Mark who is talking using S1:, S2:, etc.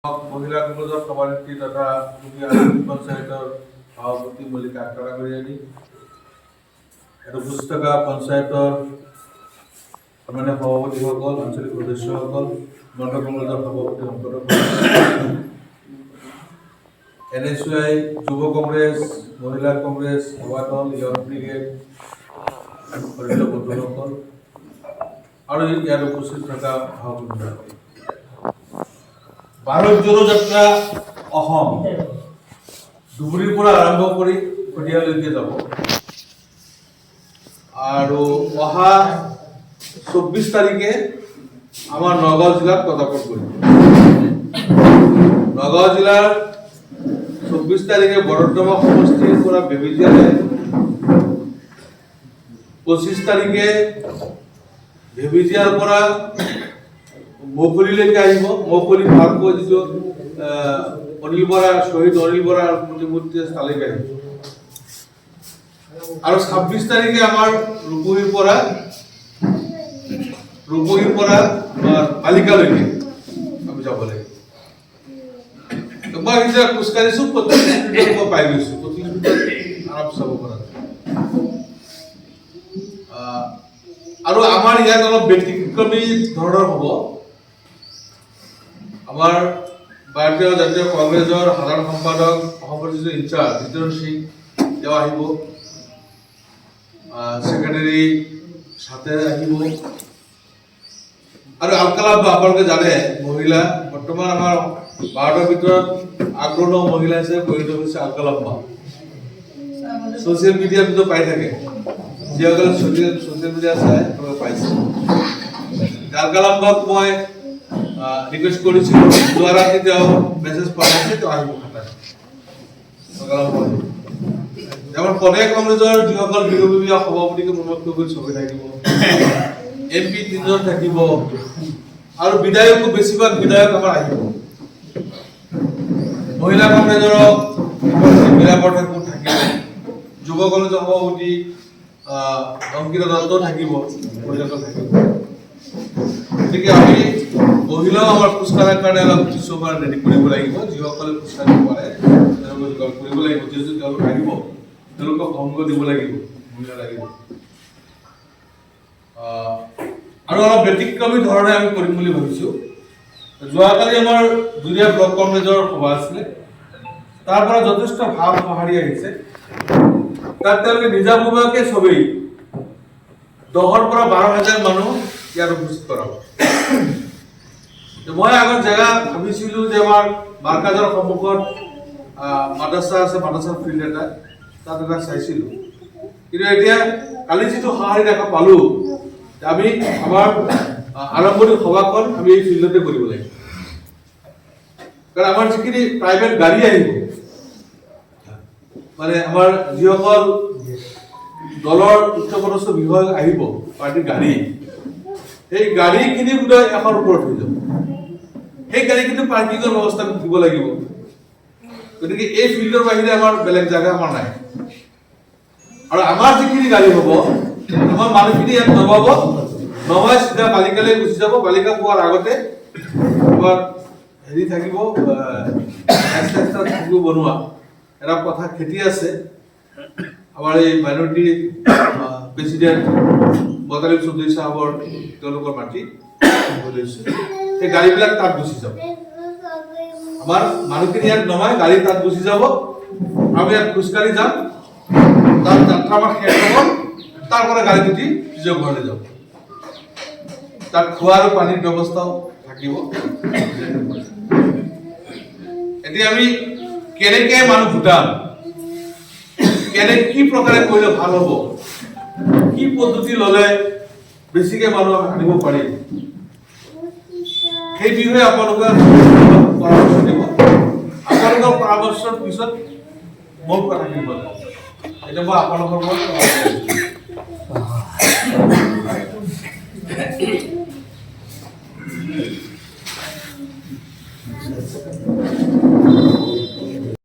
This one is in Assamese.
S1: মহিলা কংগ্ৰেছৰ সভানেত্ৰী তথা আঞ্চলিক পঞ্চায়তৰ সভাপতি মল্লিকা আক্তাৰাগৰীয়ানী, ইয়াত উপস্থিত থকা পঞ্চায়তৰ সন্মানীয় সভাপতিসকল, আঞ্চলিক সদস্যসকল, মণ্ডল কংগ্ৰেছৰ সভাপতি শংকৰদেৱ, এনএছইউআই, যুৱ কংগ্ৰেছ, মহিলা কংগ্ৰেছ, সেৱা দল, য়ং ব্ৰিগেড, সদস্য বন্ধুসকল আৰু ইয়াত উপস্থিত থকা সহকৰ্মীসকল, ভাৰত জোড়ো যাত্ৰা অসম ধুবুৰীৰ পৰা আৰম্ভ কৰি শদিয়ালৈকে যাব আৰু অহা 24 তাৰিখে আমাৰ নগাঁও জিলাত পদাৰ্পণ কৰিব। নগাঁও জিলাৰ 24 তাৰিখে বটদ্ৰৱা সমষ্টিৰ পৰা বেবেজীয়ালৈ আহিব। 25 তাৰিখে বেবেজীয়াৰ পৰা মৌখুলিলৈকে আহিব। মৌখুলি পাৰ্কৰ যিটো অনিল বৰা, শ্বহীদ অনিল বৰাৰ প্ৰতিমূৰ্তি আছে, তালৈকে আহিব। আৰু 26 তাৰিখে আমাৰ ৰূপহীৰ পৰা আমাৰ বালিকালৈকে আমি যাব লাগিব। তো মই এতিয়া খোজকাঢ়িছো, 25 মিনিটত মই পাই গৈছো। 25 মিনিটত আৰামছে যাব পৰা যায়। আৰু আমাৰ ইয়াত অলপ ব্যতিক্ৰমী ধৰণৰ হ'ব। আমাৰ ভাৰতীয় জাতীয় কংগ্ৰেছৰ সাধাৰণ সম্পাদক, অসমৰ যিটো ইনচাৰ্জ জিতেন্দ্ৰ সিং, তেওঁ আহিব, ছেক্ৰেটাৰী সাথে আহিব আৰু আলকালাব, আপোনালোকে জানে, মহিলা, বৰ্তমান আমাৰ ভাৰতৰ ভিতৰত আগৰণুৱা মহিলা হিচাপে পৰিণত হৈছে আলকালাম্বা। ছ'চিয়েল মিডিয়াৰ ভিতৰত পাই থাকে, যিসকলে ছ'চিয়েল মিডিয়া চাই তেওঁলোকে পাইছে। আলকালাম্বাক মই ৰিকুৱেষ্ট কৰিছিলোঁ, যোৱা ৰাতি তেওঁ মেছেজ পঠাইছে, তেওঁ আহিব খাটাং। আলকালাম্বা আহিব। আমাৰ প্ৰদেশ কংগ্ৰেছৰ যিসকল বিৰোধী সভাপতিকে প্ৰমুখ কৰি চবে থাকিব, এম পি তিনিজন থাকিব আৰু বিধায়কো, বেছিভাগ বিধায়ক আমাৰ আহিব। মহিলা কংগ্ৰেছৰো সভাপতি মীৰা বৰঠাকুৰ থাকিব, যুৱ কংগ্ৰেছৰ সভাপতি অংকিতা দত্ত থাকিব, মহিলাসকল থাকিব। গতিকে আমি মহিলাও আমাৰ খোজকঢ়াৰ কাৰণে অলপ কিছু আমাৰ ৰেডি কৰিব লাগিব। যিসকলে খোজকাঢ়িব পাৰে তেওঁলোকে যোগাৰ কৰিব লাগিব। যিহেতু তেওঁলোক আহিব, তেওঁলোকক সংগ দিব লাগিব, মহিলা লাগিব। আৰু অলপ ব্যতিক্ৰমী ধৰণে আমি কৰিম বুলি ভাবিছোঁ। যোৱাকালি আমাৰ জুৰীয়া ব্লক কংগ্ৰেছৰ সভা আছিলে, তাৰ পৰা যথেষ্ট ভাল সঁহাৰি আহিছে। তাত তেওঁলোকে নিজাববীয়াকৈ চবেই 10ৰ পৰা 12 হাজাৰ মানুহ ইয়াত উপস্থিত কৰাব। মই আগত জেগা ভাবিছিলো যে আমাৰ মাৰ্কাজৰ সন্মুখত মাদ্ৰাছা আছে, মাদ্ৰাছাৰ ফিল্ড এটা, তাত এটা চাইছিলো। কিন্তু এতিয়া কালি যিটো সঁহাৰি দেখা পালো, আমি আমাৰ আৰম্ভণি সভাখন আমি এই ফিল্ডতে কৰিব লাগিব। কাৰণ আমাৰ যিখিনি প্ৰাইভেট গাড়ী আহিব, মানে আমাৰ যিসকল দলৰ উচ্চপদস্থ বিষয়া আহিব, পাৰ্টীৰ গাড়ী, সেই গাড়ীখিনি বোধহয় 100ৰ ওপৰত হৈ যাব। সেই গাড়ীখিনি পাৰ্কিঙৰ ব্যৱস্থা আমি দিব লাগিব। গতিকে এই ফিল্ডৰ বাহিৰে আমাৰ বেলেগ জেগা আমাৰ নাই। আৰু আমাৰ যিখিনি গাড়ী হ'ব, আমাৰ মানুহখিনি ইয়াত নমাব, নমাই চিধা বালিকালৈ গুচি যাব। বালিকা পোৱাৰ আগতে আমাৰ হেৰি থাকিব, এক্সট্ৰা এক্সট্ৰা থাকিব বনোৱা। এটা কথা খেতি আছে, আমাৰ এই মাইনৰিটি প্ৰেচিডেণ্ট মোতালিব চৌধুৰী চাহাবৰ তেওঁলোকৰ মাটি লৈছে, সেই গাড়ীবিলাক তাত গুচি যাব। আমাৰ মানুহখিনি ইয়াত নমাই গাড়ী তাত গুচি যাব। আমি ইয়াত খোজকাঢ়ি যাম, তাত যাত্ৰা আমাৰ শেষ হ'ব, তাৰ পৰা গাড়ীত উঠি নিজৰ ঘৰলৈ যাব। তাত খোৱা আৰু পানীৰ ব্যৱস্থাও থাকিব। এতিয়া আমি কেনেকে মানুহ গোটাম, কেনে কি প্ৰকাৰে কৰিলে ভাল হ'ব, কি পদ্ধতি ল'লে বেছিকে মানুহ আমি আনিব পাৰিম, সেই বিষয়ে আপোনালোকে পৰামৰ্শ দিব। আপোনালোকৰ পৰামৰ্শৰ পিছত মোৰ কথাখিনি ক'ম। এতিয়া মই আপোনালোকৰ পৰা